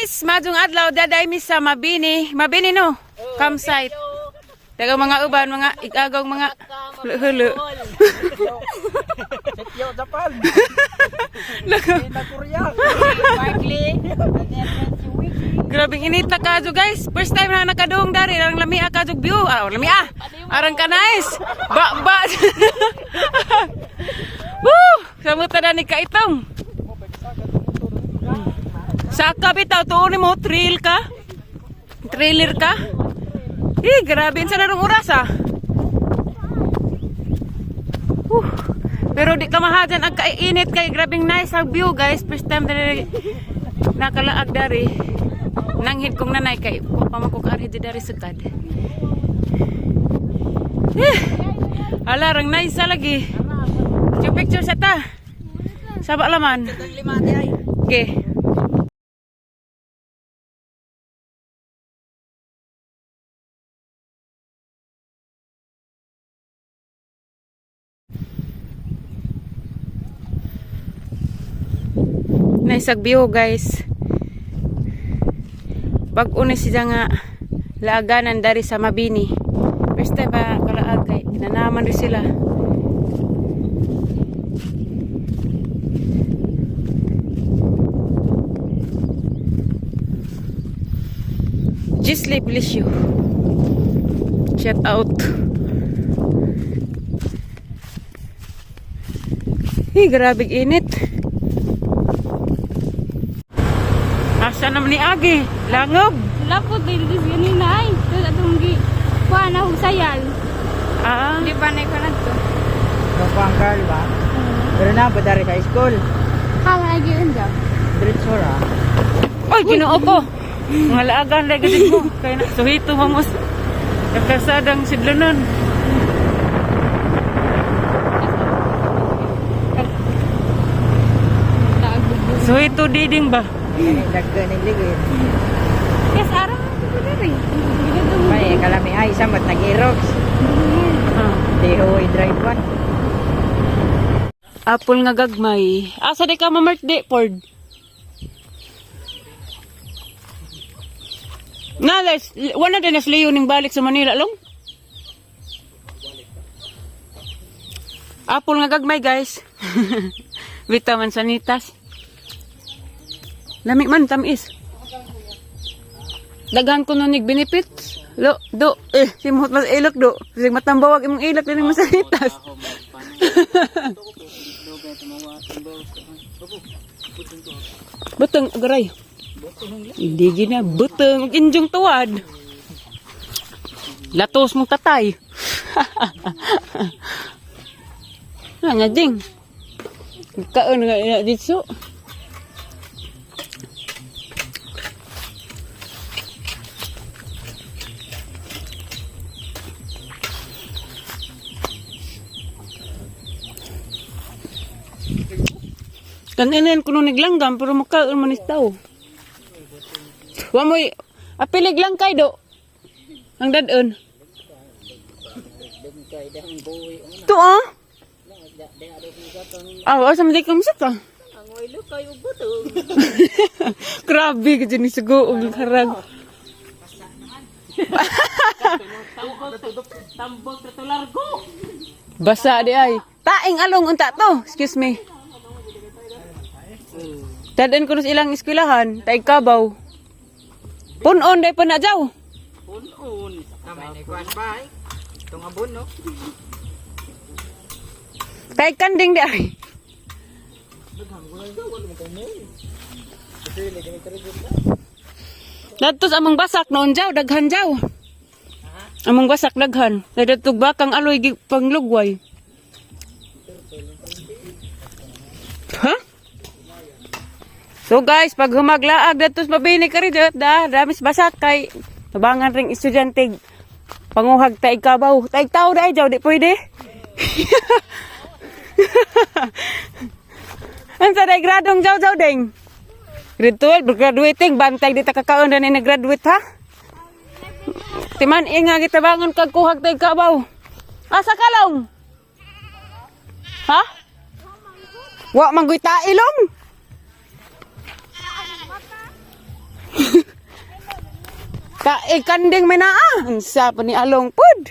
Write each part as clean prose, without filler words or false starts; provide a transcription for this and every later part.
Guys, majong adlaw daday mi sa Mabini. Mabini no. Campsite. Dagang mga uban, mga igagaw, mga hulo. Sityo Japan. China Korea. Barkley. Grabing init na kadyo guys. First time na nakadung dari arang lami ah kadyo view. Ah, lami ah. Arang ka nice. Ba ba. Woo! Samot na ni kaitong. Saka bitaw tuon mo trail ka. Trailer ka. Eh, grabe sa narong oras ah. Whew. Pero di ka mahajan ang kainit kay grabing nice ang view guys. First time dari nakalaag dari. Nanghid kong nanay kay wa pa man ko kaarhi di dari sukad. Eh, ala rang nice sa lagi. Picture picture sa ta. Saba laman. Okay. Nice ag view guys. Pag una siya nga laaganan dari sa Mabini. First time ba kalaag kay nanaman rin sila. Gisli bless you. Shout out. Hey, grabe init. Asa naman ni Agi? Langob. Lapot din dis ganina ay. Tapos atong gi kuha na husayal. Ah. Di ba na ko to? Kapang girl ba? Pero na ba dari sa school? Kama na gyud daw. Diretso ra. Oy, Ginoo ko. Mga laagan lagi din mo. Kaya na, suhito mamos. Nagkasadang sidlanan. Suhito diding ba? Kani dagko ni ligid. Yes, araw ko diri. May kalami ay samot nag-erox. Ah. Di ho drive one. Apple nga gagmay. Asa di ka mamark di, Ford? Na, les, wala din nas Leo ning balik sa Manila, long? Apple nga gagmay, guys. Vitamin sanitas. Lami man, tamis. Daghan ko nun benefits. Lo, do, eh, simuhot mas ilok do. Sig matambawag imong ilok din masanitas. Buteng agaray. Hindi gina buteng ug injong tuwad. Latos mong tatay. Ano ding? Kaon nga ina dito. Kaninen kuno niglanggam pero makaon man is tao. Wa moy apilig lang kay do. Ang dadon. To ah. Ah, asa man di ka masaka? Grabe ka dyan sugo og harag. Basa di ay. Taing along unta to. Excuse me. Tadon ko na sa ilang eskwelahan, taig kabaw. Punon day pa na jaw. Punon. Kamay ni kuan ba ay? Itong abon no. Taig kanding di ay. Dadto sa among basak noon jaw, daghan jaw. Among basak daghan. Dadto bakang aloy gi panglugway. Ha? So guys, pag humaglaag dadto sa mabini ka rin da, damis basak kay tabangan ring estudyante panguhag taig kabaw. Taig tao da jaw di pwede. Ang sa day gradong jaw jaw ding. Grade 12, graduating, bantay di ta kakaon na ni nag-graduate ha. Timan inga kita bangon kag kuhag tay kabaw. Asa ka long? Ha? Wa man guy tailong. Ka kanding may naa. Unsa pa ni along pud.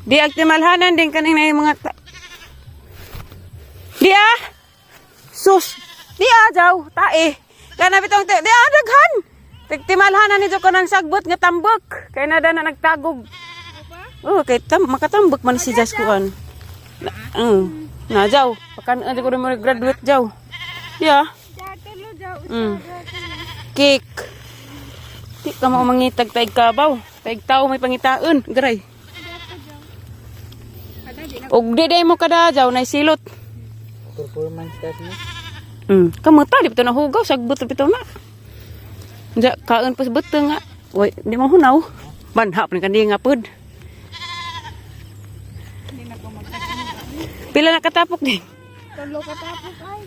Di agtimalhanan din kaning na mga Di ah. Sus. Di ah jaw, tae. Kana bitong di ah daghan. Tigtimalhanan ni ko ng sagbot nga tambok. Kay na na nagtagog. Oh, kay tam makatambok man si Jas kuan. Na, na jaw, pakan ko mo graduate jaw. Yeah. Tulo jaw. Cake. Di ka mo mangitag taig kabaw. Taig tao may pangitaon. Garay. Og di day mo kada jaw nay silot. Performance test ni. Kamuta di pito na hugaw sagbot pito na. Ja kaon pas beteng nga. Way, di mo hunaw. Banha pa ni kandi nga pud. Pila na katapok din? Tulo ka tapok ay.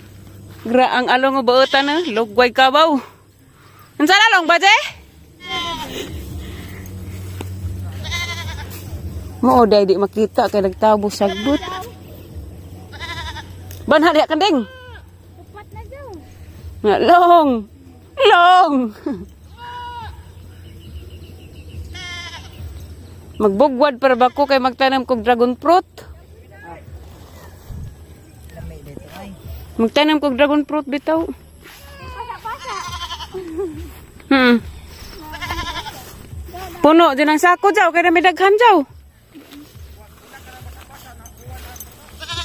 Gra ang along nga buotan na, lugway kabaw. Unsa na long ba, je? Mao day di makita kay nagtabo sagbot. Banha diha kanding. Upat na jaw. Nga long. Long. Magbugwad para ba ko kay magtanam kog dragon fruit? Lamay dito ay. Magtanam kog dragon fruit bitaw. Pasa-pasa. Puno din ang sako jaw kay na may daghan jaw.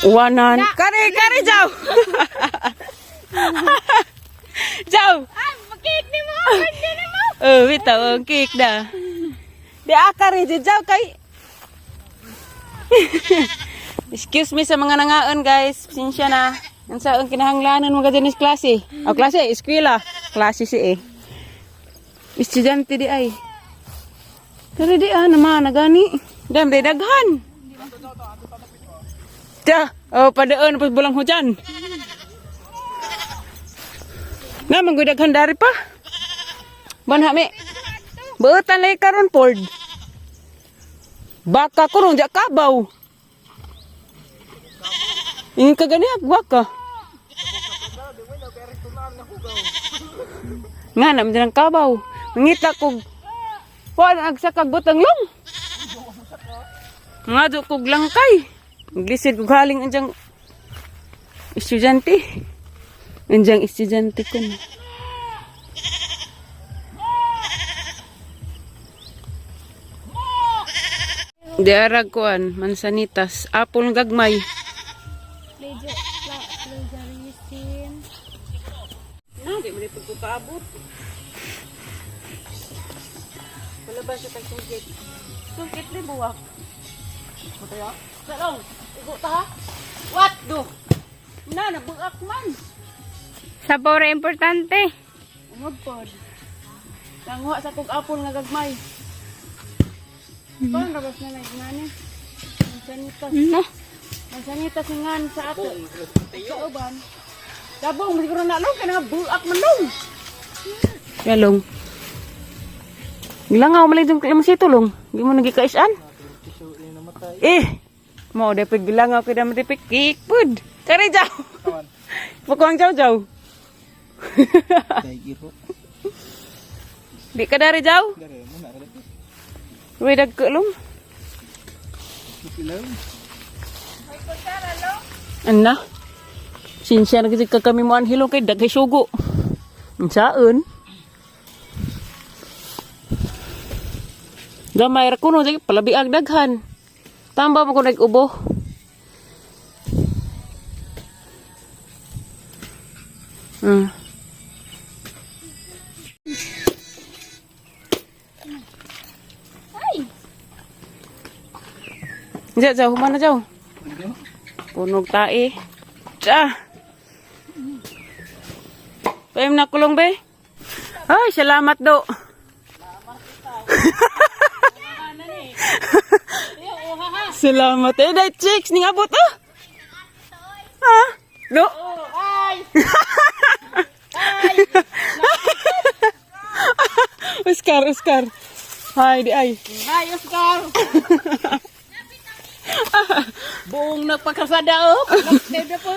Wanan. Kare kare jaw. Jaw. Ay, cake ni mo. Birthday ni mo. Oh, bitaw ang cake na. Di akari di jaw kay. Excuse me sa mga nangaon guys. Pasensya na. Unsa ang kinahanglanon mga dinis klase? O klase, eskwela. Klase si eh. Estudyante di ay. Pero di ah, naman, nagani. Dam, di daghan. Ta, oh, padaan, pas bulang hujan. Na, manggoy daghan dari pa. Banha mi. Buotan lagi karon Ford. Baka ko ron, di kabaw. Ingin ka gani, baka. Nga, naman din ang kabaw. Mangita kog, wala nagsakag butang long. Nga do kog langkay. Naglisid kog haling anjang estudyante. Anjang estudyante ko na. Diarag kuan, mansanitas, apple gagmay. Plagiarism. Na, di mo rin pagkukaabot. Wala ba siya tag-sungkit? Sungkit ni buwak. Mataya? Salong, igo ta ha? What do? Na, nabuak man. Sabaw ra importante. Umod pod. Nanguha sa kog apple nga gagmay. Paano rabas na nagmani? Mansanitas. No. Mansanitas ngan sa ato. Sa uban. Dabong, siguro na long, kaya nga buak man long. Yalong. Gilangaw man lang itong lamasito long. Hindi mo nagikaisan. Eh, mo dapat gilangaw kay dapat dapat cake pud. Kare jaw. Pukuang jaw jaw. Kay giro. Di ka dari jaw. Dere mo na rin. Uy, dagko long. Ilaw. Ana. Sinsya na kasi ka kami mo anhilo kay daghay sugo. Unsaon? Gamay ra kuno sige palabiag daghan. Tamba mo ko nag-ubo. Ay. Diyan, jaw, humana jaw. Punog tae. Tsa. Payam na kulong be. Ay, salamat do. Salamat. Eh, dahil chicks, ning abot ah. Ha? Do? Oscar, Oscar. Hi, di ay. Hi Oscar. Buong nagpakasada oh. Nagtede po.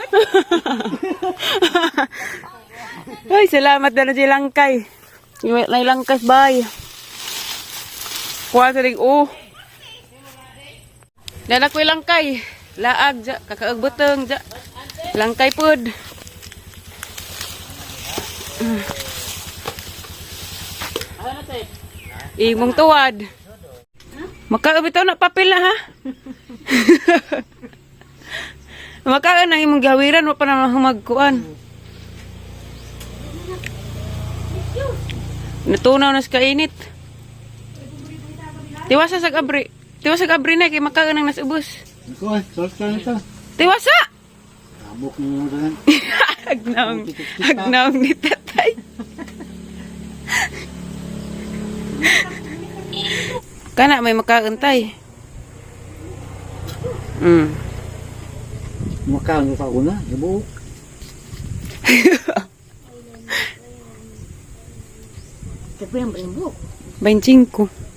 Ay, salamat na na langkay. Nailangkas bay. Kuha sa ring oh. Dala ko langkay. Laag ja, kakaag buteng ja. Langkay pod. Imong tuwad. Makaabitaw na papel na ha. Makaan ang imong gawiran wa pa na magkuan. Natunaw na sa kainit. Tiwasa sa abri. Tiwasa sa abri na kay makaan ang nasa ubos. Ikaw ay, sorry ka nito. Tiwasa. Kabok mo rin. Agnaong, agnaong ni tatay. Kana may makaantay. Makaano sa una, ibuok. Tapi ang buhok. 25.